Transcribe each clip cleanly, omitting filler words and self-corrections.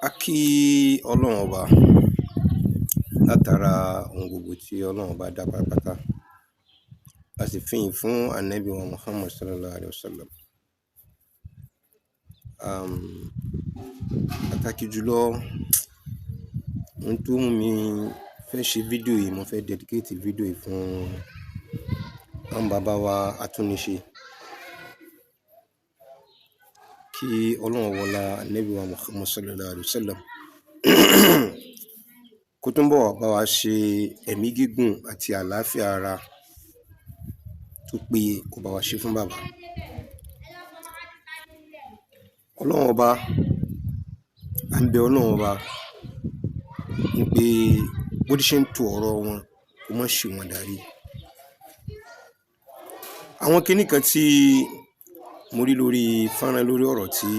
A kí Ọlọ́run Ọba látara ohun gbogbo tí Ọlọ́run Ọba dá pátápátá. A sì fìyìn fún Ànábì wa Muhammad sallallahu alayhi wa sallam. Pàtàkì jùlọ, ohun tó mú mi fẹ́ ṣe fídíò yìí, mo fẹ́ dedicate fídíò yìí fún àwọn bàbá wa atúnníṣe. Kí Ọlọ́run wọlá Ànábì wa Muhammad sallallahu alayhi wa sallam kó túnbọ̀ bá wa ṣe ẹ̀mí gígùn àti àlàáfíà ara tó péye, kó bá wa ṣe fún bàbá. Ọlọ́run Ọba, à ń bẹ Ọlọ́run Ọba wípé bó ti ṣe ń to ọ̀rọ̀ wọn, kó má ṣì wọ́n darí. Àwọn kinní kan tí mo rí lórí fọ́nrán lórí ọ̀rọ̀ tí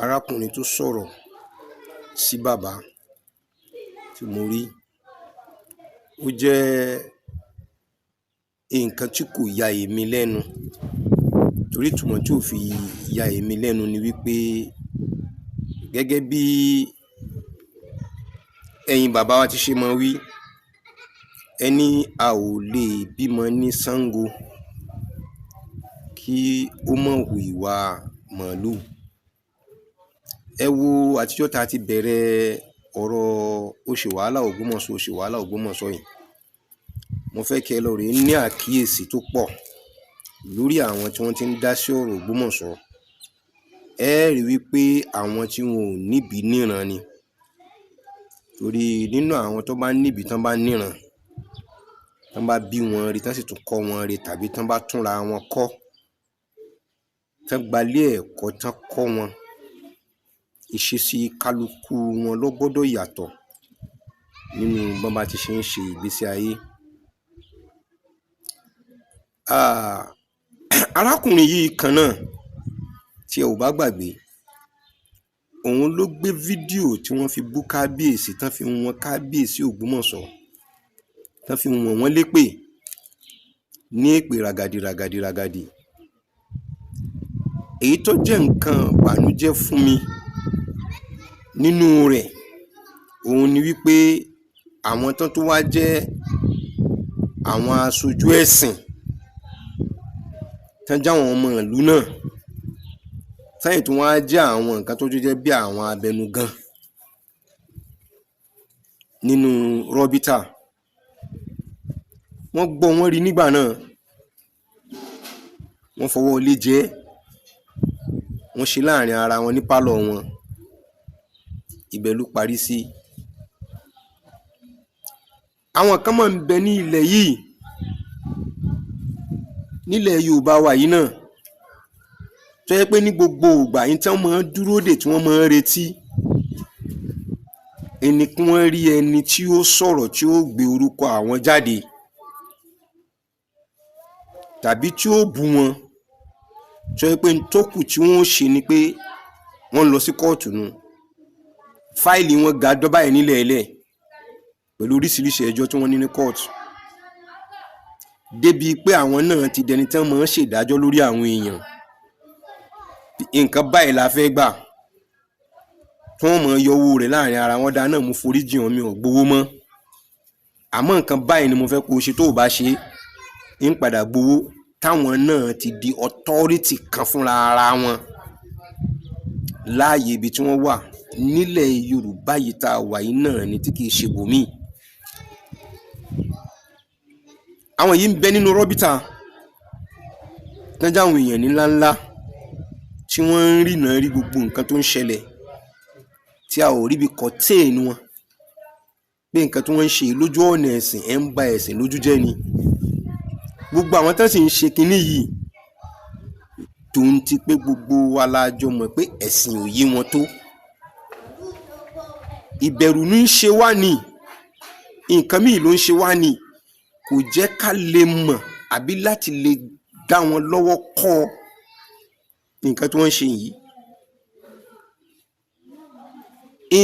arákùnrin tó sọ̀rọ̀ sí bàbá tí mo rí, ó jẹ́ nǹkan tí kò ya èmi lẹ́nu. Torí ìtumọ̀ tí ò fi ya èmi lẹ́nu ni wípé gẹ́gẹ́ bí ẹ̀yin bàbá wa ti ṣe máa wí, ẹní a ò lè bímọ ní Ṣàngó kí ó má hu ìwà màlúù. Ẹ wo àtijọ́ tá a ti bẹ̀rẹ̀ ọ̀rọ̀ ó ṣe wàhálà Ògbómọ̀ṣọ́, ó ṣe wàhálà Ògbómọ̀ṣọ́ yìí. Mo fẹ́ kí ẹ lọ rèé ní àkíyèsí tó pọ̀ lórí àwọn tí wọ́n ti ń dá sí ọ̀rọ̀ Ògbómọ̀ṣọ́. Ẹ rí wípé àwọn tí wọn ò níbìí níran ni. Torí nínú àwọn tó bá níbìí tán bá níran, tán bá bí wọn re, tán sì tún kọ́ wọn re, tàbí tán bá túnra wọn kọ́, tán gbalé ẹ̀kọ́ tán kọ́ wọn, ìṣesí kálukú wọn ló gbọ́dọ̀ yàtọ̀ nínú bọ́n bá ti ṣe ń ṣe ìgbésí ayé. Arákùnrin yìí kan náà, tí ẹ ò bá gbàgbé, òun ló gbé fídíò tí wọ́n fi bú kábíyèsí, tán fi wọn kábíyèsí Ògbómọ̀ṣọ́, tán fi wọ̀n wọ́n lépè ní èpè ràgàdì ràgàdì ràgàdì. Èyí tó jẹ́ nǹkan ìbànújẹ́ fún mi nínú rẹ̀, òun ni wípé àwọn tán tún wá jẹ́ àwọn aṣojú ẹ̀sìn, tán jáwọn ọmọ ìlú náà, táyì tún wá jẹ́ àwọn nǹkan tó tún jẹ́ bí àwọn abẹnugan nínú rọ́bítà. Wọ́n gbọ́, wọ́n rí nígbà náà, wọ́n fọwọ́ ilé jẹ ẹ́, wọ́n ṣe láàrin ara wọn ní pálọ̀ wọn, ibẹ̀ ló parí sí. Àwọn kan máa ń bẹ ní ilẹ̀ yìí, nílẹ̀ Yorùbá wa yìí náà, tó jẹ́ pé ní gbogbo ìgbà yìí tí wọ́n máa ń dúró dè, tí wọ́n máa ń retí ẹni kí wọ́n rí ẹni tí ó sọ̀rọ̀, tí ó gbé orúkọ àwọn jáde tàbí tí ó bú wọn, tó jẹ́ pé n tó kù tí wọ́n ó ṣe ni pé wọ́n lọ sí kóòtù nu. Fáìlì wọn ga dọ́ báyìí nílẹ̀ ẹlẹ̀ pẹ̀lú oríṣiríṣi ẹjọ́ tí wọ́n ní ní kóòtù, débi pé àwọn náà ti dẹni tí wọ́n máa ń ṣèdájọ́ lórí àwọn èèyàn. Nǹkan báyìí la fẹ́ gbà, tí wọ́n máa yọ owó rẹ̀ láàrin ara wọn. Dáa náà, mo forí jìn ọ́, mi ò gbowó mọ́, àmọ́ nǹkan báyìí ni mo fẹ́ kó o ṣe, tó o bá ṣe é ń padà gbowó. Táwọn náà ti di authority kan fúnra ara wọn láàyè ibi tí wọ́n wà nílẹ̀ Yorùbá yìí tá a wà yìí náà ni, tí kìí ṣe bòmíì. Àwọn yìí ń bẹ nínú rọ́bítà, tán jáwọn èèyàn ní ńláńlá tí wọ́n ń rìnà rí gbogbo nǹkan tó ń ṣẹlẹ̀, tí a ò ríbi kọ̀téènì wọn pé nǹkan tí wọ́n ń ṣe lójú ọ̀nà ẹ̀sìn ẹ̀ ń ba ẹ̀sìn lójú jẹ́ ni. Gbogbo àwọn tán sì ń ṣe kinní yìí, tòun ti pé gbogbo wa la jọ mọ̀ pé ẹ̀sìn ò yé wọn tó. Ìbẹ̀rù ní í ṣe wá ní, nǹkan míì ló ń ṣe wá ní, kò jẹ́ ká lè mọ̀ àbí láti lè dá wọn lọ́wọ́ kọ́ nǹkan tí wọ́n ń ṣe yìí.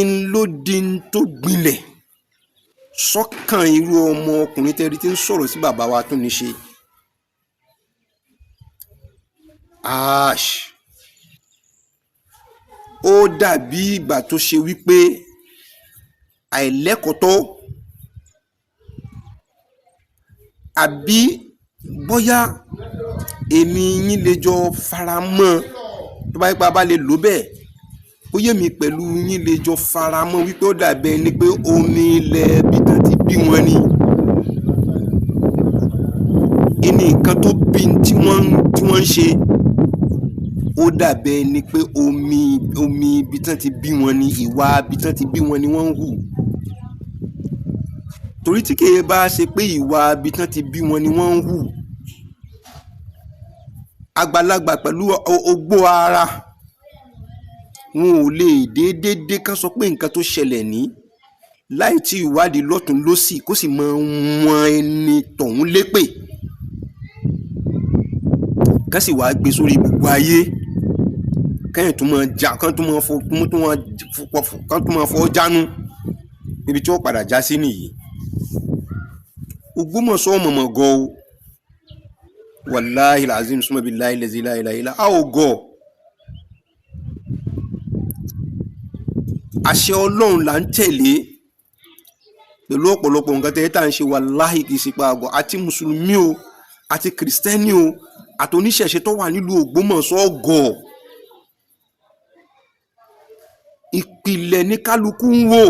Ń ló di n tó gbilẹ̀ sọ́kàn irú ọmọ ọkùnrin tẹ́rí tí ń sọ̀rọ̀ sí bàbá wa Túnmiṣe. Ash! Ó dàbí ìgbà tó ṣe wípé àìlẹ́kọ̀ọ́ tó, àbí bóyá èmi yín lè jọ fara mọ́, tó bá yẹ pé a bá lè lò bẹ́ẹ̀, bóyá èmi pẹ̀lú yín lè jọ fara mọ́ wípé ó dàbí ẹni pé omi ilẹ̀ ibi tán ti bí wọn ni. Ẹni nǹkan tó bí tí wọ́n ń ṣe, ó dàbí ẹni pé omi ibi tán ti bí wọn ni, ìwà ibi tán ti bí wọn ni wọ́n ń hù. Torí tí kìí bá ṣe pé ìwà ibi tán ti bí wọn ni wọ́n ń hù, àgbàlagbà pẹ̀lú ogbó ara wọn ò lè déédéé kán sọ pé nǹkan tó ṣẹlẹ̀ ní láì tí ìwádìí lọ́tùn lósì kó sì mọ wọn ẹni tọ̀hún lépè, kán sì wáá gbé sórí gbogbo ayé, kẹ́yìn tó máa já kán tó máa fọ́ jánu níbi tí ó padà já sí nìyí. Ògbómọ̀ṣọ́ mọ̀mọ̀ gọ̀ o, wàláhì làzim súnmọ́ bíi láìlẹ́sí láìláìlá a ò gọ̀. Àṣẹ Ọlọ́run là ń tẹ̀lé pẹ̀lú ọ̀pọ̀lọpọ̀ nǹkan tẹ́lẹ̀ tá à ń ṣe. Wàláhì kìí ṣe pa àgọ́, àti mùsùlùmí o, àti kìrìsìtẹ́nì o, àti oníṣẹ̀ṣe tó wà nílùú Ògbómọ̀ṣọ́ gọ̀. Ìpìlẹ̀ ní kálukú ń wò,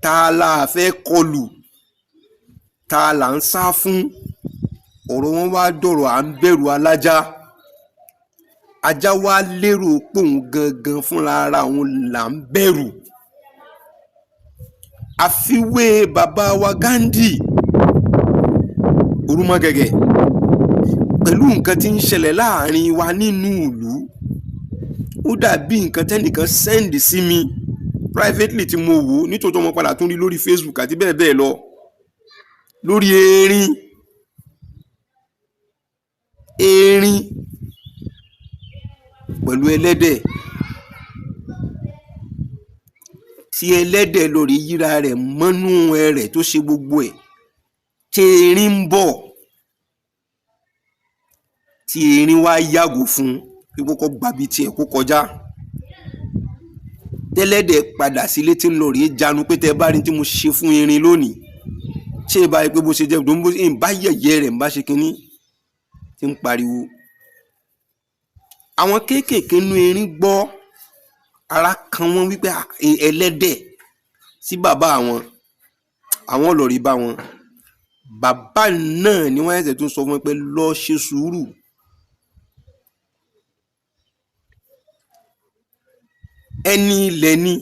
ta la fẹ́ kọlù, ta là ń sá fún. Ọ̀rọ̀ wọn wá dọ̀rọ̀ à ń bẹ̀rù alájá. Ajá wa lérò pé òun gangan fúnra ara òun là ń bẹ̀rù. Àfiwé bàbá wa Gandhi Orúmọgẹ̀gẹ̀ pẹ̀lú nǹkan tí ń ṣẹlẹ̀ láàrin wa nínú ìlú, ó dàbí nǹkan tẹ́nìkan send sí mi privately tí mo wò ó, nítòótọ́ mo padà tún rí lórí Facebook àti bẹ́ẹ̀ bẹ́ẹ̀ lọ, lórí erin pẹ̀lú ẹlẹ́dẹ̀, tí ẹlẹ́dẹ̀ lórí yíra rẹ̀ mọ́nú ẹrẹ̀ tó ṣe gbogbo ẹ̀, tí erin ń bọ̀, tí erin wá yàgò fún pé kókó gbàbí tiẹ̀ kó kọjá. Tẹ́lẹ́dẹ̀ padà sílé tí ń lọ rèé jánu pé tẹ́ bá rí tí mo ṣe fún erin lónìí, ṣé ẹ bá rí pé bó ṣe jẹ́ gbòǹgbò ń bá yẹ̀yẹ́ rẹ̀ ń bá ṣe kínní tí ń pariwo. Àwọn kéékèèké nú erin gbọ́, ara kan wọ́n wípé ẹlẹ́dẹ̀ sí bàbá àwọn, àwọn lọ rí bá wọn. Bàbá náà ni wọ́n ṣẹ̀ṣẹ̀ tún sọ fún wọn pé lọ ṣe sùúrù. Ẹni ilẹ̀ ni,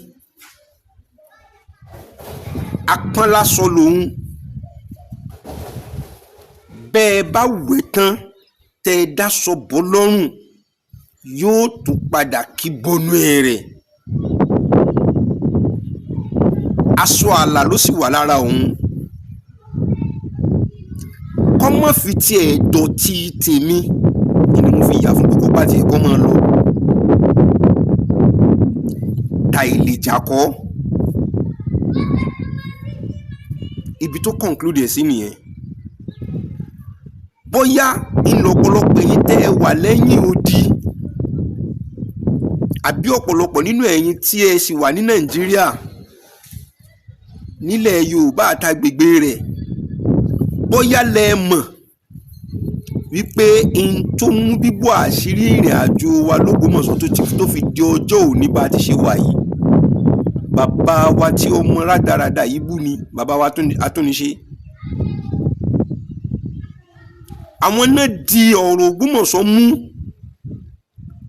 apọ́nlásọ lòun, bẹ́ẹ̀ bá wẹ̀ tán tẹ́ ẹ dáṣọ bọ́ lọ́rùn, yóò tún padà kí bọnú ẹ rẹ̀. Aṣọ àlà ló sì wà lára òun. Kọ́mọ́ fi tiẹ̀ dọ̀tí tèmi ni mo fi yà fún kókó bá tiẹ̀ kọ́ máa lọ. Ta ìlèjà kọ́. Ibi tó conclude ẹ̀ sí nìyẹn. Bóyá ńlọ́pọ̀lọpọ̀ ẹ̀yin tẹ́ ẹ wà lẹ́yìn odi, àbí ọ̀pọ̀lọpọ̀ nínú ẹ̀yin tí ẹ sì wà ní Nàìjíríà, nílẹ̀ Yorùbá àtàgbègbè rẹ̀, bóyá lẹ mọ̀ wípé n tó mú bíbò àṣírí ìrìn àjò wa l'Ógbómọ̀ṣọ́ tó fi di ọjọ́ òní bá a ti ṣe wà yìí, bàbá wa tí ọmọ rádaràda yìí bú ni bàbá wa Atúnniṣe. Àwọn náà di ọ̀rọ̀ Ògbómọ̀ṣọ́ mú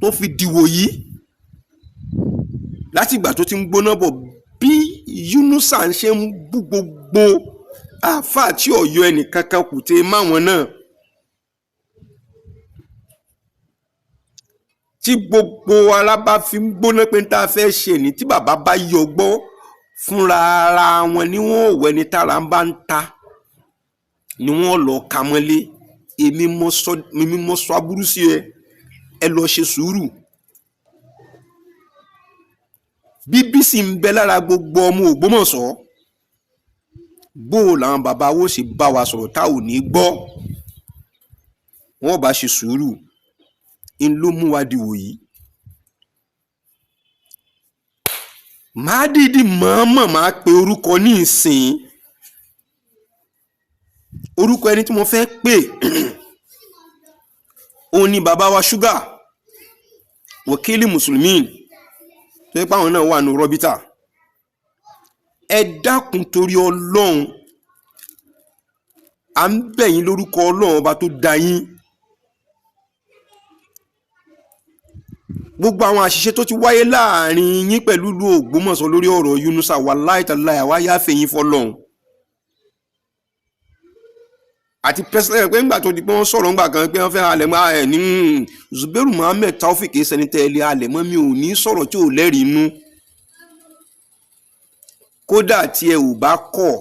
tó fi dìwò yìí látìgbà tó ti ń gbóná bọ̀. Bí Yunusa ń ṣe ń bú gbogbo àáfàá tí ọ̀yọ́ ẹnìkankan kù tẹ́ máwọn náà, tí gbogbo ara bá fi ń gbóná pé tá a fẹ́ ṣe ní, tí bàbá bá yọ gbọ́ fúnra ara wọn ni wọ́n ò wẹ́ni tára bá ń ta ni wọ́n lọ ka mọ́lé. Èmi mo sọ aburú sí ẹ, ẹ lọ ṣe sùúrù. Bíbí sì ń bẹ lára gbogbo ọmọ Ògbómọ̀ṣọ́. Bó o làwọn bàbá wo ṣe bá wa sọ̀rọ̀ tá ò ní gbọ́, wọ́n bá ṣe sùúrù ń ló mú wa dìwò yìí. Màá dìídì mọ̀ọ́mọ̀ máa pe orúkọ ní ìsìn, orúkọ ẹni tí mo fẹ́ pè òun ni bàbá wa Ṣúgà Wákìlì Mùsùlùmí, tó yẹ pé àwọn náà wà ní rọ́bítà. Ẹ dákun, torí Ọlọ́run, à ń bẹ̀ yín lórúkọ Ọlọ́run ọba tó dá yín. Gbogbo àwọn àṣìṣe tó ti wáyé láàrin yín pẹ̀lú ìlú Ògbómọ̀ṣọ́ lórí ọ̀rọ̀ Yunusa, wàláhì tàláhì, àwa yááfẹ́ yín fọlọ́run. Àti pẹ́sẹ́lẹ̀ pé ńgbà tó di pé wọ́n sọ̀rọ̀ ńgbà kan pé wọ́n fẹ́ halẹ̀ mọ́ ẹ̀ ní Zubairu Muhammed Taofik sẹni tẹ́ ẹ lé halẹ̀ mọ́, mi ò ní sọ̀rọ̀ tí ò lẹ́rìí inú. Kódà tí ẹ ò bá kọ̀,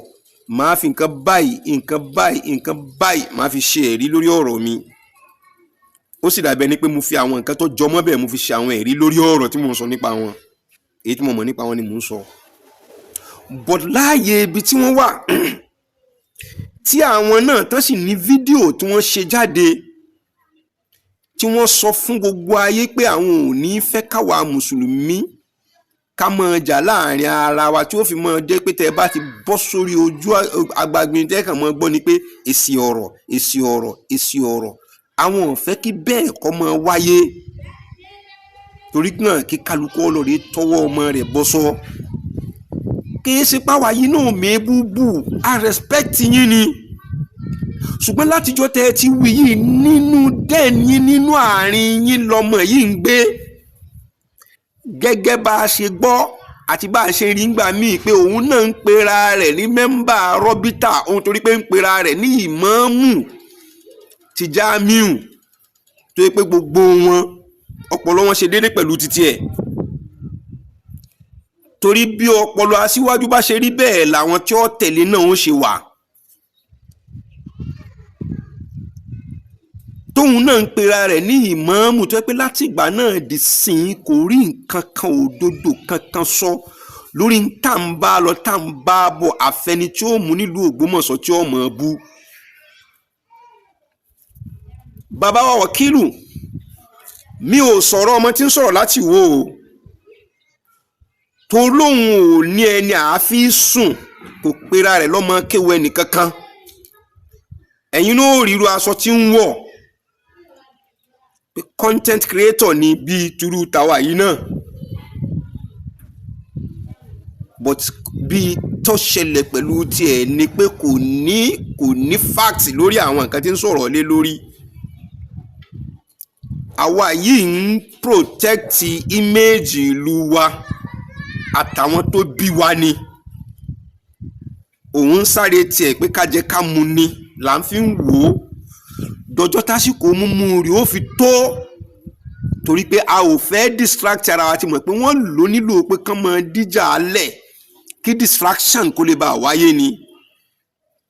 màá fi nǹkan báyìí, nǹkan báyìí, nǹkan báyìí, màá fi ṣe ẹ̀rí lórí ọ̀rọ̀ mi. Ó sì dàbí ẹni pé mo fi àwọn nǹkan tó jọmọ́ bẹ́ẹ̀, mo fi ṣe àwọn ẹ̀rí lórí ọ̀rọ̀ tí mò ń sọ nípa wọn. Èyí tí mo mọ̀ nípa wọn ni mò ń sọ. But láàyè ibi tí wọ́n wà, tí àwọn náà tán sì ní fídíò tí wọ́n ṣe jáde, tí wọ́n sọ fún gbogbo ayé pé àwọn ò ní fẹ́ káwa mùsùlùmí ká máa jà láàrin ara wa, tí ó fi máa jẹ́ pé tẹ́ ẹ bá ti bọ́ sórí ojú agbágbin, tẹ́ kàn máa gbọ́ ni pé èsì ọ̀rọ̀, èsì ọ̀rọ̀, èsì ọ̀rọ̀. Àwọn ò fẹ́ kí bẹ́ẹ̀ kọ́ máa wáyé, torí náà kí kálukú ọlọ́rẹ̀ tọwọ́ ọmọ rẹ̀ bọ́ sọ. Kì í ṣe páwa yìí náà mẹ́bùbù, a respect yín ni, ṣùgbọ́n látijọ́ tẹ́ ẹ ti wí yìí, nínú dẹ́ẹ̀ni nínú àárín yín lọmọ yìí ń gbé. Gẹ́gẹ́ bá a ṣe gbọ́ àti bá a ṣe rí ngbà míì pé òun náà ń pera rẹ̀ ní mẹ́mbà rọ́bítà òun, torí pé ń pera rẹ̀ ní ìmáàmù ti Jamiu, tó yẹ pé gbogbo wọn ọpọlọ wọn ṣe déédéé pẹ̀lú títí ẹ̀, torí bí ọpọlọ aṣíwájú bá ṣe rí, bẹ́ẹ̀ làwọn tí ó tẹ̀lé náà ó ṣe wà. Tóun náà ń pera rẹ̀ ní ìmáàmù, tó yẹ pé látìgbà náà di sìn kò rí nǹkan kan òdodo kankan sọ lórí tá ń bá lọ, tá ń bá bọ̀, àfẹni tí ó mú nílùú Ògbómọ̀ṣọ́ tí ó mọ̀ ọ́ bú. Bàbá wa Wákìlù, mi ò sọ̀rọ̀ ọmọ tí ń sọ̀rọ̀ láti wò ó tó lóun ò ní ẹni àáfi sùn, kò pera rẹ̀ lọ́mọ kéwu ẹnì kankan. Ẹ̀yin náà ríru aṣọ tí ń wọ̀ pé content creator ni bíi turu tàwa yìí náà, but bíi tó ṣẹlẹ̀ pẹ̀lú tiẹ̀ ni pé kò ní fact lórí àwọn nǹkan tí ń sọ̀rọ̀ lé lórí. Àwa yìí ń protect image ìlú wa àtàwọn tó bí wa ni. Òun ń sáré tiẹ̀ pé ká jẹ ká mu ni là ń fi ń wò ó dọjọ́ tásìkò mímú rẹ̀ ó fi tó, torí pé a ò fẹ́ distract ara wa. Ti mọ̀ pé wọ́n lò nílò pé kán máa díjà alẹ̀ kí distraction kó lè bá a wáyé ni,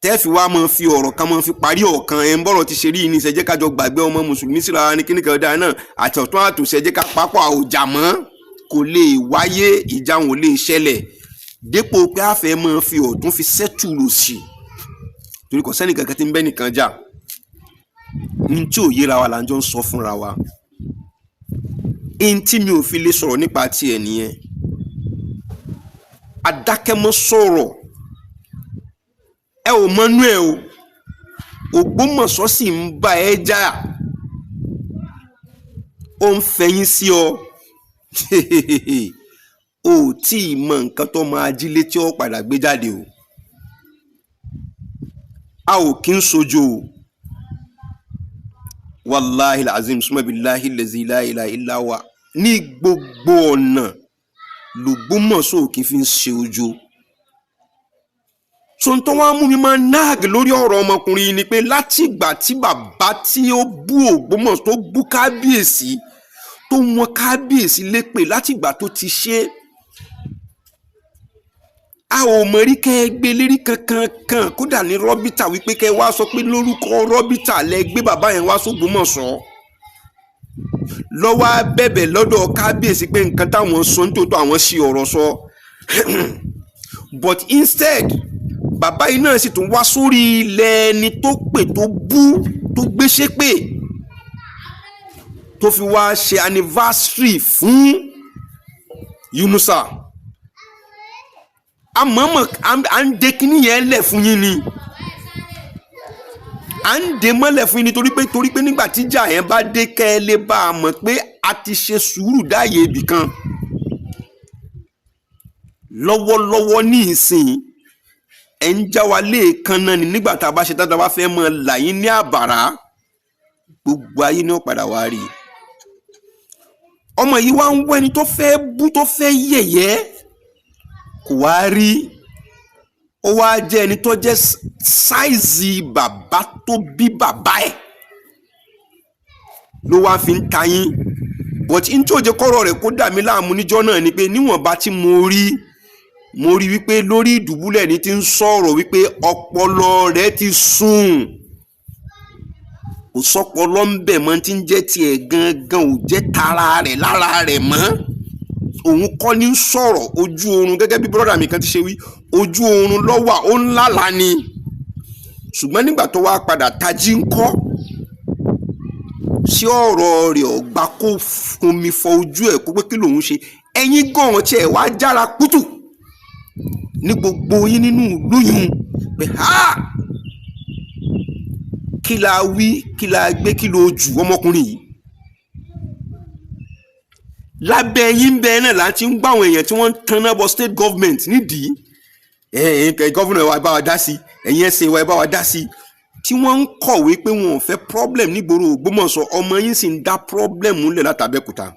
tẹ́ẹ̀fì wa máa fi ọ̀rọ̀ kan máa fi parí ọ̀kan. Ẹ̀ ń bọ̀rọ̀ ti ṣe rí ní ìṣẹ́jẹ́ kájọ gbàgbé ọmọ mùsùlùmí síra ní kíníkan dáa náà àti ọ̀tún àtòsí, ẹ̀jẹ̀ ká pápá ọjà mọ́, kò lè wáyé, ìjà wọn ò lè ṣẹlẹ̀ dépò pé a fẹ́ máa fi ọ̀tún fi sẹ́tù lòsì, torí kò sẹ́nì kankan tí ń bẹ́ nìkan jà. Ní tí ò yéra wa là ń jọ ń sọ fúnra wa. Ní tí mi ò fi lè sọ̀rọ̀ nípa tiẹ̀ nìyẹn. Adákẹ́mọ́ sọ̀rọ̀, ẹ ò mọnú ẹ o. Ògbómọ̀ṣọ́ sì ń bá ẹ jà, ó ń fẹ̀yìn sí ọ, o ò tí ì mọ nǹkan tó máa jí létí ó padà gbé jáde o. A ò kí ń sojo o. Wàláhi azim sumabilahi lezi láìláì ìláwà, ní gbogbo ọ̀nà l'Ògbómọ̀ṣọ́ ò kí fi ń ṣe ojo. So tó wá mú mi máa náàgì lórí ọ̀rọ̀ ọmọkùnrin yìí ni pé látìgbà tí bàbá tí ó bú Ògbómọ̀ṣọ́, tó bú kábíyèsí, tó wọn kábíyèsí lépè, látìgbà tó ti ṣe, a ò mọ̀ rí kẹ́ ẹ gbé lérí kankan kan, kódà ní rọ́bítà wípé kẹ́ ẹ wá sọ pé lórúkọ rọ́bítà lẹ gbé bàbá yẹn wá sógbómọ̀ṣọ́, lọ́wọ́ á bẹ̀bẹ̀ lọ́dọ̀ kábíyèsí pé nǹkan táwọn sọ nítòótọ́, àwọn ṣì ọ̀rọ̀ sọ. But instead, bàbá yìí náà sì tún wá sórí ilẹ̀ ẹni tó pè, tó bú, tó gbéṣẹ́ pè, tó fi wá ṣe anniversary fún Yunusa. Àmọ́mọ́ à ń de kíní yẹn lẹ̀ fún yín ni, à ń de mọ́lẹ̀ fún yín ni, torí pé nígbà tíjà yẹn bá dé, kẹ́ ẹ lè bá a mọ̀ pé a ti ṣe sùúrù dáàyè ibì kan. Lọ́wọ́lọ́wọ́ ní ìsìn, ẹ̀ ń já wa léèkan náà ni. Nígbà tá a bá ṣe tá a bá fẹ́ mọ́ là yín ní àbàrá, gbogbo ayé ní ó padà wá rí i. Ọmọ yìí wá ń wá ẹni tó fẹ́ bú, tó fẹ́ yẹ̀yẹ́, kò wá rí. Ó wá jẹ́ ẹni tó jẹ́ size bàbá tó bí bàbá ẹ̀ ló wá fi ń ta yín. But n tí ò jẹ́ kọ́rọ̀ rẹ̀ kó dà mí láàmú níjọ́ náà ni pé níwọ̀nba tí mo rí, mo rí wípé lórí ìdùbúlẹ̀ ní ti ń sọ̀rọ̀, wípé ọpọlọ rẹ̀ ti sùn, kò sọpọlọ ń bẹ̀ mọ́. Tí ń jẹ́ tiẹ̀ gangan ò jẹ́ tara rẹ̀ lára rẹ̀ mọ́. Òun kọ́ ní sọ̀rọ̀ ojú oorun, gẹ́gẹ́ bí brother mi kan ti ṣe wí, ojú oorun ló wà, ó ń lálàá ni. Ṣùgbọ́n nígbà tó wá padà tají ń kọ́ sí ọ̀rọ̀ rẹ̀, ọ̀gbà kó fomi fọ ojú ẹ̀, kó pé kí lòun ṣe. Ẹ̀yin gan tiẹ̀ wá jára kútù ní gbogbo yín nínú ìlú yìí pé ha, kí la wí, kí la gbé, kí lo jù ọmọkùnrin yìí lábẹ́ yín. Bẹ́ẹ̀ náà láti ń gbọ́ àwọn èèyàn tí wọ́n ń tanná bọ state government nídìí. Ẹ̀yin governor wa, ẹ bá wa dá sí. Ẹ̀yin ẹ̀sìn wa, ẹ bá wa dá sí, tí wọ́n ń kọ̀wé pé wọn ò fẹ́ problem nígboro Ògbómọ̀ṣọ́. Ọmọ yín sì ń dá problem múlẹ̀ látàbẹ́kúta.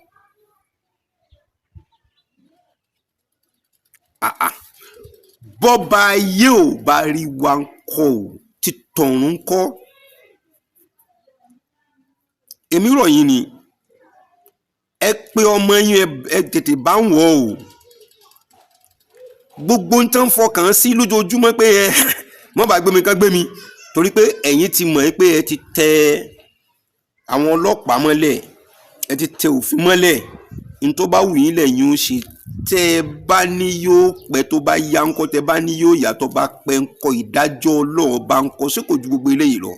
Ah ah, bọ́ba ayé ò bá rí wa ń kọ́ ò, títọ̀run ń kọ́. Èmi rọ̀ yín ni, ẹ pé ọmọ yín, ẹ tètè bá ń wọ̀ o. Gbogbo ń tán fọkàn sí lójoojúmọ́ pé ẹ mọ́ bá gbé mi kán gbé mi, torí pé ẹ̀yin ti mọ̀ pé ẹ ti tẹ àwọn ọlọ́pàá mọ́lẹ̀, ẹ ti tẹ òfin mọ́lẹ̀. Ní tó bá wù yín lẹ́yìn ó ṣe. Tẹ́ ẹ bá ní yóò pẹ́, tó bá yá ńkọ́? Tẹ́ bá ní yóò yá, tó bá pẹ́ ńkọ́? Ìdájọ́ Ọlọ́run bá ńkọ́? Ṣé kò ju gbogbo eléyìí lọ?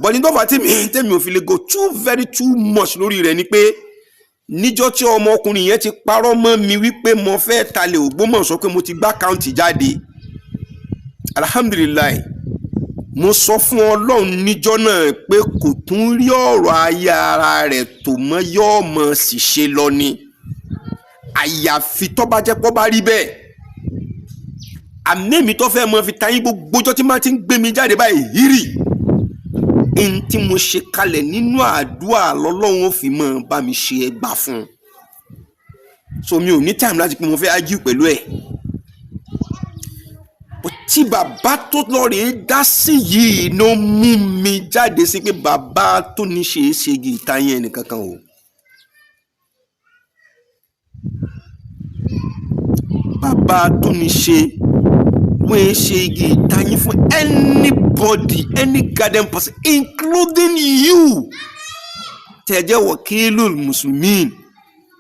Bọ́dí tó fà tèmi ò fi lè go too very too much lórí rẹ̀ ni pé níjọ́ tí ọmọkùnrin yẹn ti parọ́ mọ́ mi wípé mo fẹ́ talẹ̀ Ògbómọ̀ṣọ́, pé mo ti gbá account jáde, alhamdulillahi, mo sọ fún Ọlọ́run níjọ́ náà pé kò tún rí ọ̀rọ̀ ayé ara rẹ̀ tó mọ́, yóò mọ̀ sì ṣe lọ ni, àyàfi tó bá jẹ́ pọ́ bá rí bẹ́ẹ̀. Àmì mi tó fẹ́ mọ fi tayín gbogbo ọjọ́ tí máa ti ń gbé mi jáde báyìí hírì n tí mo ṣe kalẹ̀ nínú àdúrà lọ́lọ́run ó fi mọ́ bá mi ṣe ẹgbà fún un. So mi ò ní time láti pé mo fẹ́ argue pẹ̀lú ẹ̀. Tí bàbá tó lọ rèé dá sí yìí ló mú mi jáde sí pé bàbá tó ní ṣe é ṣe igi ìtayín ẹnìkankan o. Bàbá tó ní ṣe wọ́n ń ṣe igi ìtayín fún anybody, any garden person, including you tẹ́ jẹ́ wọ̀kílù mùsùlùmí,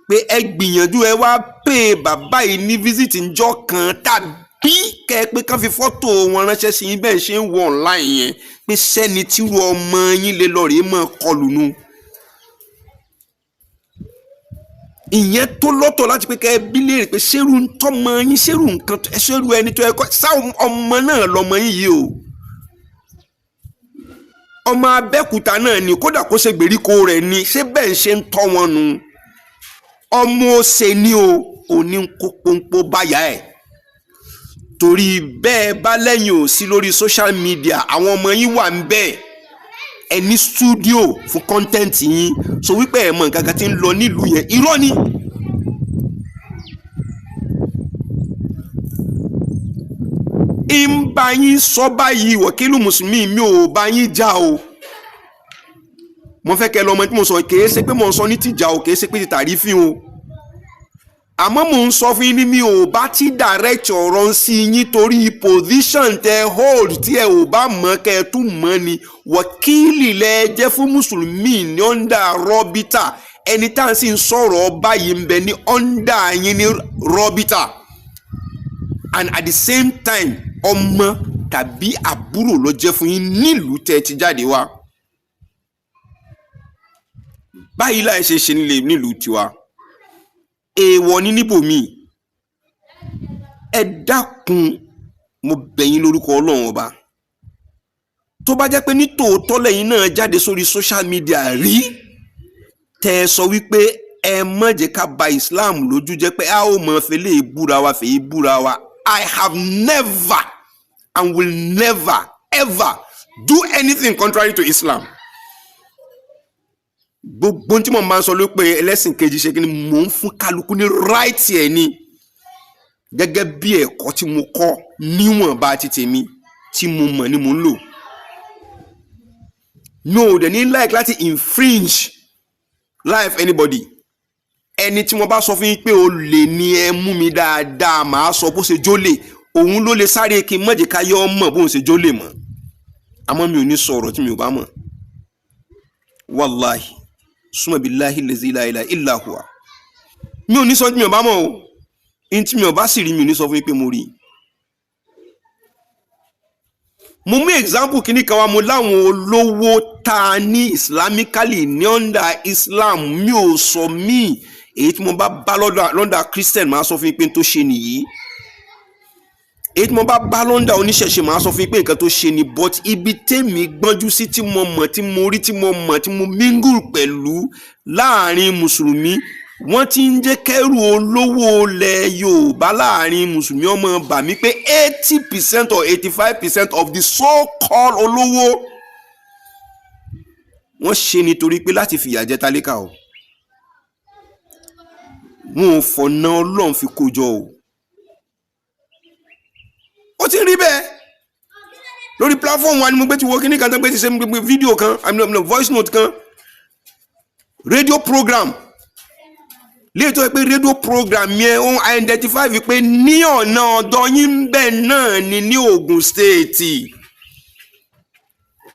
pé ẹ gbìyànjú, ẹ wá pè bàbá yìí ní visit ńjọ́ kan, tàbí kẹ́ ẹ pé kán fi fọ́tò wọn ránṣẹ́ sí yín bẹ́ẹ̀ ṣe ń wọ online yẹn, pé sẹ́ni tírú ọmọ yín lè lọ rèé mọ́ kọlù nu. Ìyẹn tó lọ́tọ̀ láti pé kẹ́ ẹ bí léèrè pé ṣérú ń tọ́mọ yín, ṣérú nǹkan, ṣérú ẹni tó ẹ kọ́ sá ọmọ náà lọmọ yín yìí o. Ọmọ Abẹ́òkúta náà ni, kódà kó ṣe gbèríko rẹ̀ ni, ṣé bẹ́ẹ̀ ń ṣe ń tọ́ wọn nu? Ọmọ ọ̀sẹ̀ ni o, òní ń kó pọ́npọ́ báyà ẹ̀, torí bẹ́ẹ̀ bá lẹ́yìn ò sí lórí social media, àwọn ọmọ yín wà ń bẹ́ẹ̀. Ẹ ní studio fún content yín, so wípé ẹ mọ nǹkan kan tí ń lọ nílùú yẹn, irọ́ ni. Ń bá yín sọ báyìí, wọ̀kílù mùsùlùmí, mi ò bá yín jà o. Mo fẹ́ kẹ́ lọ ọmọ tí mo sọ, kìí ṣe pé mo ń sọ ní tìjà o, kìí ṣe pé ti tàrífín o, àmọ́ mò ń sọ fún yín ní mi ò bá ti direct ọ̀rọ̀ sí yín torí position tẹ hold, tí ẹ ò bá mọ̀ kẹ́ ẹ tún mọ̀ ni. Wọ́kìlì lẹ jẹ́ fún mùsùlùmí ní under rọ́bítà. Ẹni tá à ń sì ń sọ̀rọ̀ báyìí ń bẹ ní under yín ní rọ́bítà, and at the same time ọmọ tàbí àbúrò ló jẹ́ fún yín nílùú tẹ́ ti jáde wá. Báyìí láì ṣe ṣe nílùú tiwa, èèwọ̀ ní níbòmíì. Ẹ dákun, mo bẹ̀ yín lórúkọ Ọlọ́run Ọba. Tó bá jẹ́ pé ní tòótọ́ lẹ́yìn náà jáde sórí social media rí, tẹ́ ẹ sọ wípé ẹ má jẹ́ ká ba Islam lójú jẹ́, pé a ó mọ̀ fẹ́lẹ́ búra wa, fèyí búra wa, I have never and will never ever do anything contrary to Islam. Gbogbo tí mo máa ń sọ ló pé ẹlẹ́sìn kejì ṣe kí ni, mò ń fún kálukú ní right ẹ̀ ni, gẹ́gẹ́ bí ẹ̀kọ́ tí mo kọ́ níwọ̀nba ti tèmi tí mo mọ̀ ni mò ń lò. Mi ò dẹ̀ ní like láti infringe life anybody. Ẹni tí wọ́n bá sọ fún yín pé o lè ní, ẹ mú mi dáadáa, màá sọ bó ṣe jólè. Òun ló lè sáré kí n mọ̀jẹ̀ ká yọ ọ́ mọ̀ bóun ṣe jólè mọ́, àmọ́ mi ò ní sọ̀rọ̀ tí mi ò bá mọ̀. Wàláhì, summa billahi lazi la ilaha illa huwa, mi ò ní sọ tí mi ò bá mọ̀ o. Ní tí mi ò bá sì rí, mi ò ní sọ fún yín pé mo rí i. Mo mú example kìíní kan wá. Mo láwọn olówó tá a ní islamically ní under Islam. Mi ò sọ míì. Èyí tí mo bá bá lọ́dà Christian, máa sọ fún yín pé n tó ṣe nìyí. Èyí tí mo bá bá lọ́ndà oníṣẹ̀ṣe, máa sọ fún yín pé nǹkan tó ṣe ni. But ibi tèmi gbọ́njú sí, tí mo mọ̀, tí mo rí, tí mo mọ̀, tí mo mingle pẹ̀lú láàrin mùsùlùmí, wọ́n ti ń jẹ́ kẹ́rù olówó ilẹ̀ Yorùbá láàrin mùsùlùmí ọmọ bà mí pé 80% or 85% of the so-called olówó, wọ́n ṣe nítorí pé láti fìyà jẹ tálíkà o. Wọn ò fọ̀nà Ọlọ́run fi kó jọ o. Ó ti rí bẹ́ẹ̀ lórí platform wa ni mo gbé ti wo kíní kan tó gbé ti ṣe fídíò kan, I mean, voice note kan, radio program léètò pé radio program yẹn, ó identify pé ní ọ̀nà ọ̀dọ̀ yín bẹ́ẹ̀ náà ni ní Ogun State,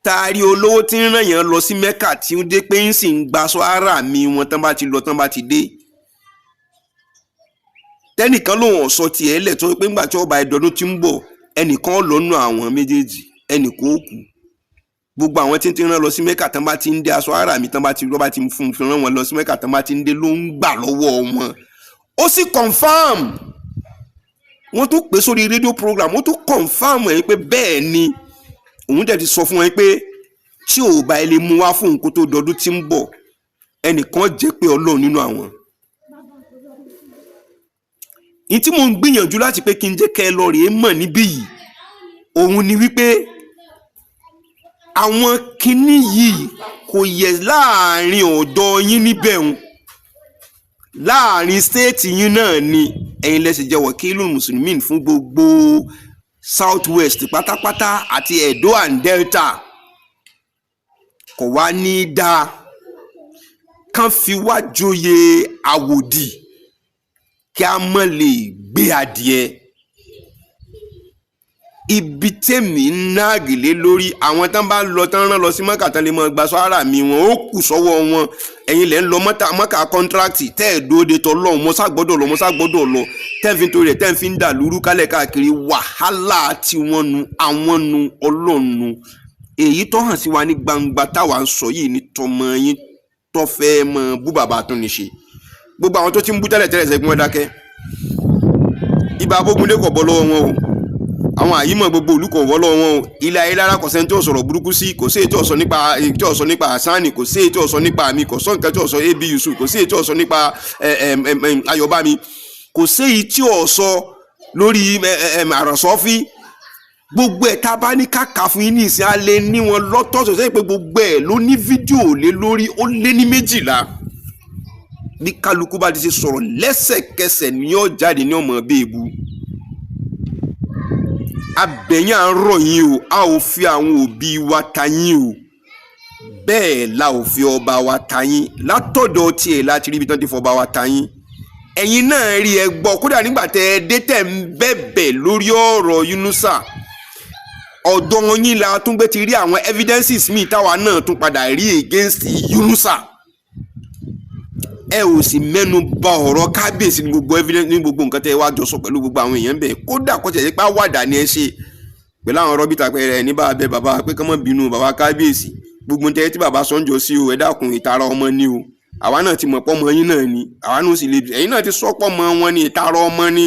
taari olówó tí ń ràn yẹn lọ sí Mecca, tí ó dé pé ń sì ń gbaṣọ ara mi wọn tán bá ti lọ tán bá ti dé. Tẹnìkan lòun ọ̀sọ́ tiẹ̀ lẹ̀ tó pé ńgbà tí ọba ẹ̀dọ́dún ti ń bọ̀, ẹnìkan lọ́nà àwọn méjèèjì, ẹnìkan ó kú. Gbogbo àwọn tí ń ti rán lọ sí Mẹ́kà, tán bá ti ń dé, aṣọ ara mi tán bá ti lọ́ bá ti fún un rán wọn lọ sí Mẹ́kà, tán bá ti ń dé ló ń gbà lọ́wọ́ wọn. Ó sì confirm, wọ́n tún pè sórí rédíò program, wọ́n tún confirm ẹ̀ pé bẹ́ẹ̀ ni. Òun dẹ̀ ti sọ fún wọn pé tí ò bá ilé mú wá fún òun kó tó dọdún tí ń bọ̀, ẹnìkan jẹ́ pé Ọlọ́run nínú àwọn. Ní tí mò ń gbìyànjú láti pé kí n jẹ́ kẹ́ ẹ lọ rèé mọ̀ níbí yìí, òun ni wípé àwọn kinní yìí kò yẹ láàrin ọ̀dọ̀ yín níbẹ̀ ń láàrin state yín náà ni. Ẹ̀yin lẹ́sìn jẹ́ wọ̀kílù mùsùlùmí fún gbogbo South West pátápátá àti Edo and Delta. Kò wá ní í dáa kán fi wá joyè àwòdì kí a mọ̀ lè gbé adìẹ. Ibi tèmi ń náàgì lé lórí, àwọn tán bá lọ tán rán lọ sí Mọ́kà, tán lè mọ gba sọ́ra mi wọn, ó kù sọ́wọ́ wọn. Ẹ̀yin lẹ́ ń lọ Mọ́kà contract tẹ́ ẹ̀ dóde tọ́ lọ́hùn. Mọ́sá gbọ́dọ̀ lọ, mọ́sá gbọ́dọ̀ lọ, tẹ́ ẹ̀ fi torí rẹ̀, tẹ́ ẹ̀ fi ń dà lúrú kálẹ̀ káàkiri. Wàhálà tí wọ́n nu àwọn nu Ọlọ́run nu. Èyí tó hàn sí wa ní gbangba táwa ń sọ yìí ní tọmọ yín tó fẹ́ mọ bú bàbá tó ní ṣe. Gbogbo àwọn tó ti ń bú tẹ́lẹ̀ tẹ́lẹ̀ sẹ́gun, wọn dákẹ́. Ibà abógundé kò bọ́ lọ́wọ́ wọn o. Àwọn àyímọ̀ gbogbo ìlú kò bọ́ lọ́wọ́ wọn o. Ilé ayé lára, kò sẹ́ni tí ò sọ̀rọ̀ burúkú sí. Kò sí èyí tí ò sọ nípa, tí ò sọ nípa Hasani, kò sí èyí tí ò sọ nípa mi, kò sọ nǹkan tí ò sọ ab Yusuf, kò sí èyí tí ò sọ nípa Ayọ̀bámi, kò sí èyí tí ò sọ lórí àròsọ́fí. Gbogbo ẹ̀ tá a bá ní káka fún yín ní ìsìn, alẹ́ ní wọn lọ́tọ̀ọ̀tọ̀ sẹ́yìn pé gbogbo ẹ̀ ló ní fídíò lé lórí, ó lé ní 12. Bí kálukú bá ti ṣe sọ̀rọ̀, lẹ́sẹ̀kẹsẹ̀ ní ó jáde ní ọmọ bẹ́ẹ̀bù abẹ̀yìn. À ń rọ̀ yín o. A ò fi àwọn òbí wa ta yín o, bẹ́ẹ̀ la ò fi ọba wa ta yín. Látọ̀dọ̀ tiẹ̀ láti rí ibi tán ti fọba wa ta yín. Ẹ̀yin náà rí ẹ gbọ́. Kódà nígbà tẹ́ ẹ dé, tẹ̀ ń bẹ̀bẹ̀ lórí ọ̀rọ̀ Yunusa, ọ̀dọ̀ yín la tún gbé ti rí àwọn evidences míì táwa náà tún padà rí against Yunusa. Ẹ ò sì mẹ́nu bà ọ̀rọ̀ kábíyèsí ní gbogbo evidence, ní gbogbo nǹkan tẹ́ ẹ wá jọ sọ pẹ̀lú gbogbo àwọn èèyàn bẹ́ẹ̀. Kódà kó tiẹ̀ jẹ́ pé àwàdà ni ẹ ṣe pẹ̀lú àwọn rọ́bìtà pé ẹ ní bá bẹ bàbá pé kọ́mọ́ bínú bàbá kábíyèsí, gbogbo tẹ́ tí bàbá sọ́njọ́ sí o, ẹ dákun, ìtara ọmọ ni o. Àwa náà ti mọ̀ pọ́ ọmọ yín náà ni, àwa náà sì lè, ẹ̀yin náà ti sọ́pọ̀ mọ́ wọn ní ìtara ọmọ ni.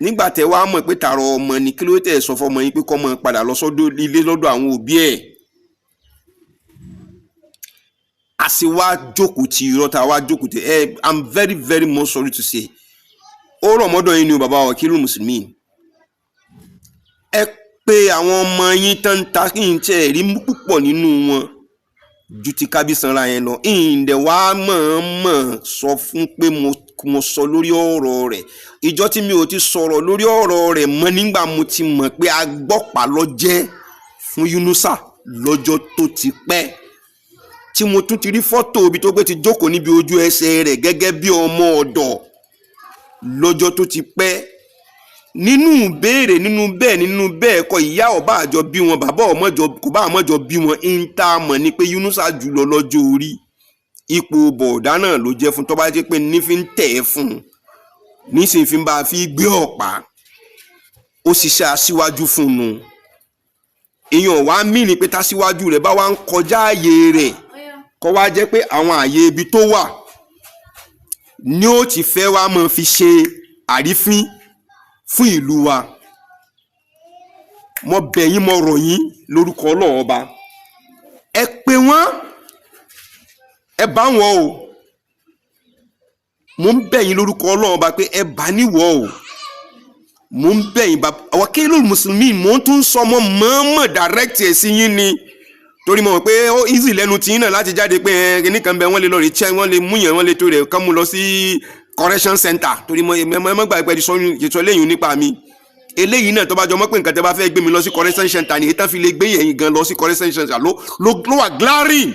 Nígbà tẹ wá mọ̀ pé tààrọ̀ ọmọ ni, kí ló tẹ̀ sọ fọmọ yín pé kọ́ mọ padà lọ sọ́dọ̀ ilé lọ́dọ̀ àwọn òbí ẹ̀? A sì wá jókòó ti irọ́ tá a wá jókòó ti ẹ. I'm very very much sorry to say, ó rọ̀ mọ́dọ̀ yín ni o, bàbá Wakilu Mùsùlùmí. Ẹ pé àwọn ọmọ yín tán ń ta kí n tẹ́ rí púpọ̀ nínú wọn ju ti Kábísanra yẹn lọ. Ìǹdẹ̀ wá mọ̀ọ́mọ̀ sọ fún pé mo sọ lórí ọ̀rọ̀ rẹ̀. Ìjọ tí mi ò ti sọ̀rọ̀ lórí ọ̀rọ̀ rẹ̀ mọ́ nígbà mo ti mọ̀ pé agbọ́pàá ló jẹ́ fún Yunusa lọ́jọ́ tó ti pẹ́, tí mo tún ti rí fọ́tò ibi tó gbé ti jókòó níbi ojú ẹsẹ̀ rẹ̀ gẹ́gẹ́ bí ọmọ ọ̀dọ̀ lọ́jọ́ tó ti pẹ́. Nínú ìbéèrè, nínú bẹ́ẹ̀, nínú bẹ́ẹ̀ kọ́, ìyá ọba àjọ bí wọn, bàbá ọmọjọ kò bá àmọ́jọ bí wọn, ń tá a mọ̀ ni pé Yunusa jùlọ lọ́jọ́ orí, ipò bọ̀ọ̀dá náà ló jẹ́ fún. Tó bá jẹ́ pé ní fi ń tẹ̀ ẹ́ fún un nísìnyí, fi ń bá a fi gbé ọ̀pá, ó ṣiṣẹ́ aṣíwájú fún un. Èèyàn wá mí ni pé tásíwájú rẹ̀ bá wá ń kọjá ààyè rẹ̀, kọ́ wá jẹ́ pé àwọn ààyè ibi tó wà ní ó ti fẹ́ wá máa fi ṣe àrífín fún ìlú wa. Mo bẹ̀ yín, mo rọ̀ yín lórúkọ Ọlọ́run Ọba, ẹ pè wọ́n, ẹ bá wọn o. Mo ń bẹ̀ yín lórúkọ Ọlọ́run Ọba pé ẹ bá níwọ̀ o. Mo ń bẹ̀ yín, bàbá Wakilu Mùsùlùmí. Mo tún sọ mọ́ mọ́ọ́mọ́ direct ẹ̀ sí yín ni, torí mo mọ̀ pé ó easy lẹ́nu tí yín náà láti jáde pé ẹ kíní kan bẹ, wọ́n lè lọ rí check, wọ́n lè mú yẹn, wọ́n lè tó rẹ̀ kán mú lọ sí correction center, torí mo ẹ mọ́ gbà pé sọ léyìn nípa mi. Eléyìí náà, tó bá jọ mọ́ pé nǹkan tẹ́ bá fẹ́ gbé mi lọ sí correction center ni, èyí tán fi lè gbé yẹn gan lọ sí correction center ló wà glaring,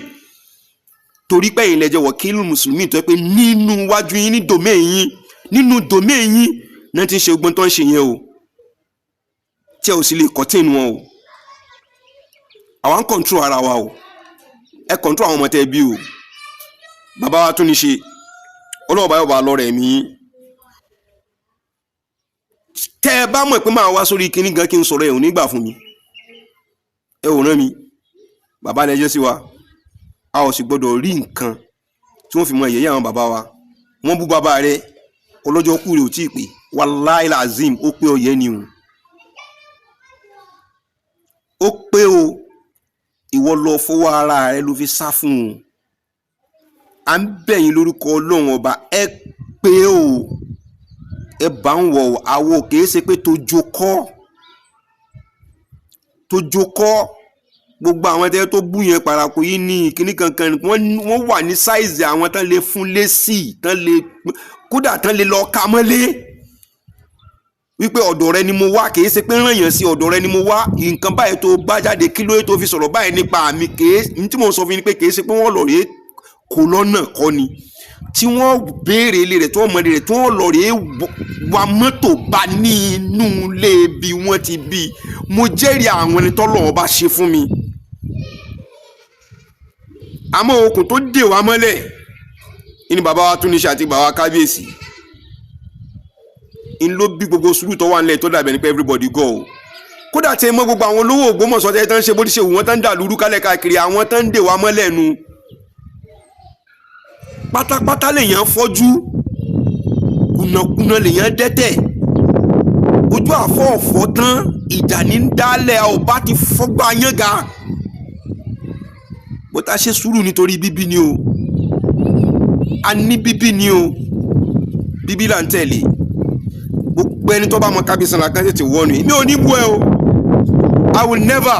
torí pé ẹ̀yin lẹ́jẹ̀ Wakilu Mùsùlùmí, tó yẹ pé nínú wájú yín, ní domain yín, nínú domain yín náà ti ń ṣe ogbon tó ń ṣe yẹn o, tí ẹ ò sì lè contain wọn o. Àwa ń control ara wa o, ẹ control àwọn ọmọ tẹ́ bí o. Bàbá wa tún ní ṣe ọlọ́wọ́ yóò bá lọ́rẹ̀ mí. Tẹ́ ẹ bá mọ̀ pé máa wá sórí kinní gan kí n sọ̀rọ̀, ẹ̀ ò ní gbà fún mi, ẹ ò rán mi. Bàbá lẹ́jọ́ sí wa, a ò sì gbọ́dọ̀ rí nǹkan tí wọ́n fi mọ ìyẹ̀yẹ́ àwọn bàbá wa. Wọ́n bú bàbá rẹ, ọlọ́jọ́ kú rẹ̀ ò tí ì pé. Wàláì lazim, ó pé ọyẹ́ ni o, ó pé o. Ìwọ lọ fọwọ́ ara rẹ ló fi sá fún un. À ń bẹ̀ yín lórúkọ Ọlọ́run Ọba, ẹ pé o, ẹ bá ń wọ̀ àwọ̀. Kìí ṣe pé tójó kọ́, tójó kọ́. Gbogbo àwọn tẹ́ tó bú yẹn parako yìí ní kíní kankan, wọ́n wà ní size àwọn tán lè fún lésì, tán lè kódà tán lè lọ ka mọ́lé wípé ọ̀dọ̀ rẹ ni mo wá. Kìí ṣe pé ràn yàn sí ọ̀dọ̀ rẹ ni mo wá, nǹkan báyìí tó bá jáde, kí ló tó fi sọ̀rọ̀ báyìí nípa mi? Kìí ní tí mo sọ fún yín ni pé kìí ṣe pé wọ́n lọ rèé kó lọ́nà kọ́ ni tí wọ́n béèrè ilé rẹ̀, tí wọ́n mọ ilé rẹ̀, tí wọ́n lọ rèé wa mọ́tò bá ní inú ilé bí wọ́n ti bí. Mo jẹ́rìí àwọn ẹni tọ́lọ́run bá ṣe fún mi. Àmọ́ okùn tó dè wá mọ́lẹ̀ ní bàbá wa tún ní ṣe àti bàbá kábíyèsí ń ló bí gbogbo sùúrù tó wà nílẹ̀, tó dàbẹ̀ ní pé everybody go o. Kódà tí ẹ mọ gbogbo àwọn olówó Ògbómọ̀ṣọ́ tẹ́ tán ṣe bó ti ṣe wù wọ́n, tán dà lúrú kálẹ̀ káàkiri, àwọn tán ń dè wá mọ́lẹ̀ nu pátápátá. Lèèyàn fọ́jú kùnàkùnà, lèèyàn dẹ́tẹ̀, ojú àfọ̀ọ̀fọ̀ tán, ìjà ní ń dálẹ̀. Ọba ti fọ́gbà yánga bó ta ṣe sùúrù nítorí bíbí ni o. A ní bíbí ni o, bíbí là ń tẹ̀lé. Gbogbo ẹni tó bá mọ kábíyèsí kan tètè wọ́nu. Mi ò ní bú ẹ o, I will never.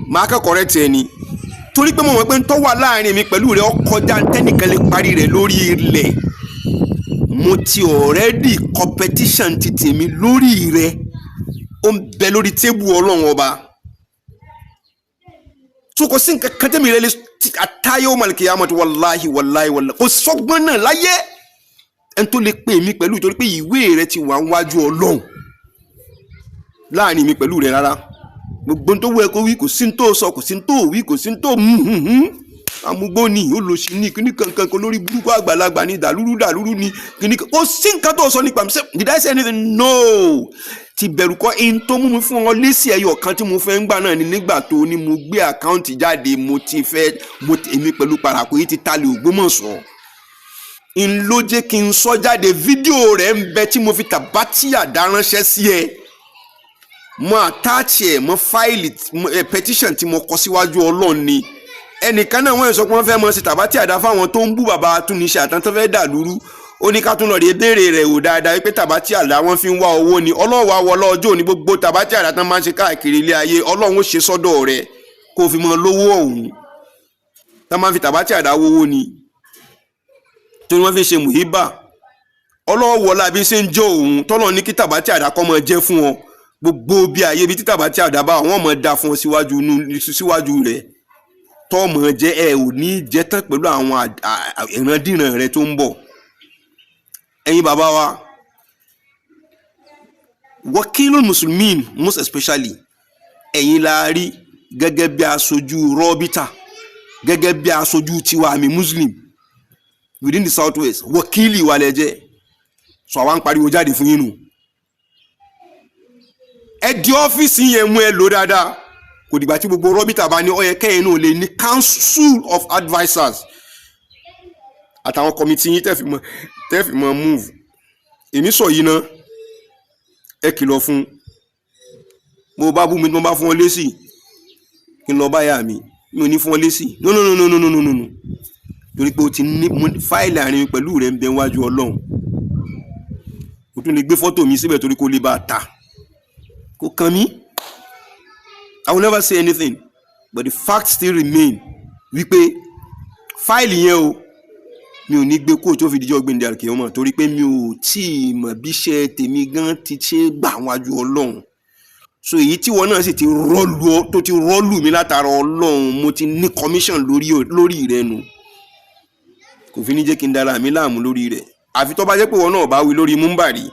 Máa kẹ́ correct ẹ ni, torí pé mo mọ̀ pé ń tó wà láàrin mi pẹ̀lú rẹ̀ ọkọjá tẹ́nìkan lè parí rẹ̀ lórí ilẹ̀. Mo ti already competition ti tèmi lórí rẹ̀, ó ń bẹ lórí table Ọlọ́run Ọba tó. Kò sí nǹkan kan tẹ́mi rẹ̀ lè àtayé mọ̀lẹ́kì yàmọ̀ tó. Wàláhì, wàláhì, wàláhì, kò sọ́gbọ́n náà láyé ẹni tó lè pè mí pẹ̀lú, torí pé ìwé rẹ̀ ti wà níwájú Ọlọ́run láàrin mi pẹ̀lú rẹ̀. Rárá, gbogbo tó wù ẹ́ kó wí, kò sí ní tó sọ, kò sí ní tó wí, kò sí ní tó amúgbó ni, olóṣì ní kíní kankan kan, lórí burúkú àgbàlagbà ní dàlúrú dàlúrú ní kíní kan. Kò sí nǹkan tó sọ nípa mi. Did I say anything? No. Ti bẹ̀rù kọ́ in tó mú mi fún ọ lésì ẹyọ kan tí mo fẹ́ ń gbà náà ni nígbà tó ní mo gbé account jáde, mo ti fẹ́ mo èmi pẹ̀lú parako yìí ti talẹ̀ Ògbómọ̀ṣọ́. Ń ló jẹ́ kí n sọ jáde. Fídíò rẹ̀ ń bẹ tí mo fi tàbátì àdá ránṣẹ́ sí ẹ. Mo attach ẹ̀ mọ́ fáìlì petition tí mo kọ síwájú Ọlọ́run ni. Ẹnìkan náà, wọ́n sọ pé wọ́n fẹ́ mọ̀ sí tàbátì àdá fáwọn tó ń bú bàbá Atúnníṣe àtàn tó fẹ́ dà lúrú. Ó ní ká tún lọ rí béèrè rẹ̀ wò dáadáa wípé tàbátì àdá wọn fi ń wá owó ni. Ọlọ́wọ́ àwọ̀ lọ́jọ́ òní, gbogbo tàbátì àdá tán máa ń ṣe káàkiri ilé ayé, Ọlọ́run ó ṣe sọ́dọ̀ rẹ̀ kó o fi mọ lówó ọ̀hún. Tá máa ń fi tàbátì àdá wówó ni tí wọ́n fi ṣe mùhíbà. Ọlọ́wọ́ wọlá bí ṣe ń jẹ́ òun tọ́lọ́ ní kí tàbátì àdá kọ́ máa jẹ́ fún ọ. Gbogbo bí ayé bí tí tàbátì àdá bá wọn máa da fún ọ síwájú rẹ̀ tọ́ mọ̀ jẹ́, ẹ ò ní jẹ́ tán pẹ̀lú àwọn ìrandíran rẹ tó ń bọ̀. Ẹ̀yin bàbá wa, wakilul muslimin, most especially ẹ̀yin la rí gẹ́gẹ́ bí aṣojú rọ́bítà, gẹ́gẹ́ bí aṣojú tiwa àmì muslim within the South West. Wakili wa lẹ jẹ́. Sọ àwa ń pariwo jáde fún yín nù. Ẹ di ọ́fíìsì yẹn mú, ẹ lò dáadáa. Kò dìgbà tí gbogbo rọ́bìtà bá ní ó yẹ kẹ́yìn náà lè ní council of advisers àtàwọn committee yín tẹ́fì mọ́ move. Èmi sọ yìí ná, ẹ kìlọ̀ fún. Mo bá bú mi, tí mo bá fún ọ lésì, kí n lọ báyà mi, mi ò ní fún ọ lésì. No, no, no, no, no, no, no, no, torí pé o ti ní fáìlì àárín mi pẹ̀lú rẹ̀ ń bẹ wájú Ọlọ́run. O tún lè gbé fọ́tò mi síbẹ̀ torí kó lè bá a ta kò kàn mí. I will never say anything, but the fact still remain wípé fáìlì yẹn o, mi ò ní gbé kó tó fi dijọ́ gbẹ̀ndẹ̀ àlùkìyámọ̀, torí pé mi ò tí ì mọ̀ bí iṣẹ́ tèmi gan ti ṣe gbà wájú Ọlọ́run. So èyí tí wọn náà sì ti rọ́ọ̀lù ọ tó ti rọ́ọ̀lù mi látara Ọlọ́run, mo ti ní commission lórí rẹ nu. Kò fi ní jẹ́ kí n dára mi láàmú lórí rẹ̀, àfi tó bá jẹ́ pé wọn náà bá wí lórí múmbàrí,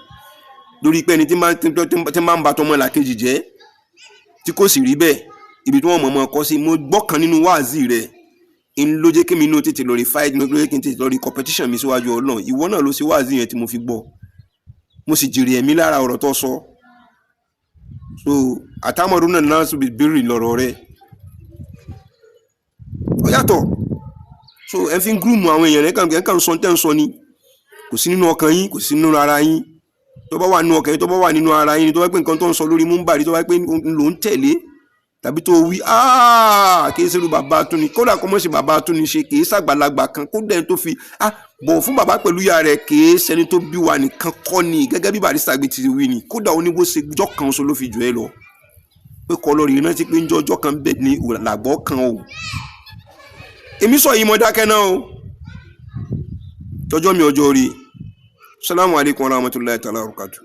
lórí pé ẹni tí máa ń ba tọmọ làkejì jẹ́ tí kò sì rí bẹ́ẹ̀, ibi tí wọ́n mọ̀ mọ́ kọ́ sí. Mo gbọ́ kan nínú wáàzì rẹ̀ ń ló jẹ́ kí mi náà tètè lọ rí fight, ló jẹ́ kí n tètè lọ rí competition mi síwájú Ọlọ́run. Ìwọ náà ló ṣe wáàzì yẹn tí mo fi gbọ́, mo sì jèrè ẹ̀mí lára ọ̀rọ̀ tó sọ. So àtàmọ̀dún náà náà sì béèrè lọ́rọ̀ rẹ̀, ó yàtọ̀. So ẹ fi ń gúrùmù àwọn èèyàn, ẹ̀ kàn sọ tẹ́ ń sọ ni. Kò sí nínú ọkàn yín, kò sí nínú ara yín. Tó bá wà nínú ọkàn yín, tó bá wà nínú ara yín, tó bá pé nǹkan tó ń sọ lórí múmbàrí, tó bá pé ló ń tẹ̀lé tàbí tó wí, kì í ṣerú bàbá Atúni. Kódà kó mọ̀ sí bàbá Atúni ṣe, kì í ṣàgbàlagbà kan, kódà ẹni tó fi bọ̀ fún bàbá pẹ̀lú ìyá rẹ̀, kì í ṣẹni tó bí wa nìkan kọ́ ni. Gẹ́gẹ́ bí Barrister gbé ti wí ni, kódà ó ní bó ṣe jọ́ kan ṣo ló fi jù ẹ́ lọ, pé kọ́ lórí rántí pé ń jọ́ ọjọ́ kan bẹ̀ ní làgbọ́ kan o. Èmi sọ yìí, mo dákẹ́ náà o. Tọjọ́ mi ọjọ́ rí. Salamu alaykum wa rahmatulahi ta'ala wa barakatuh.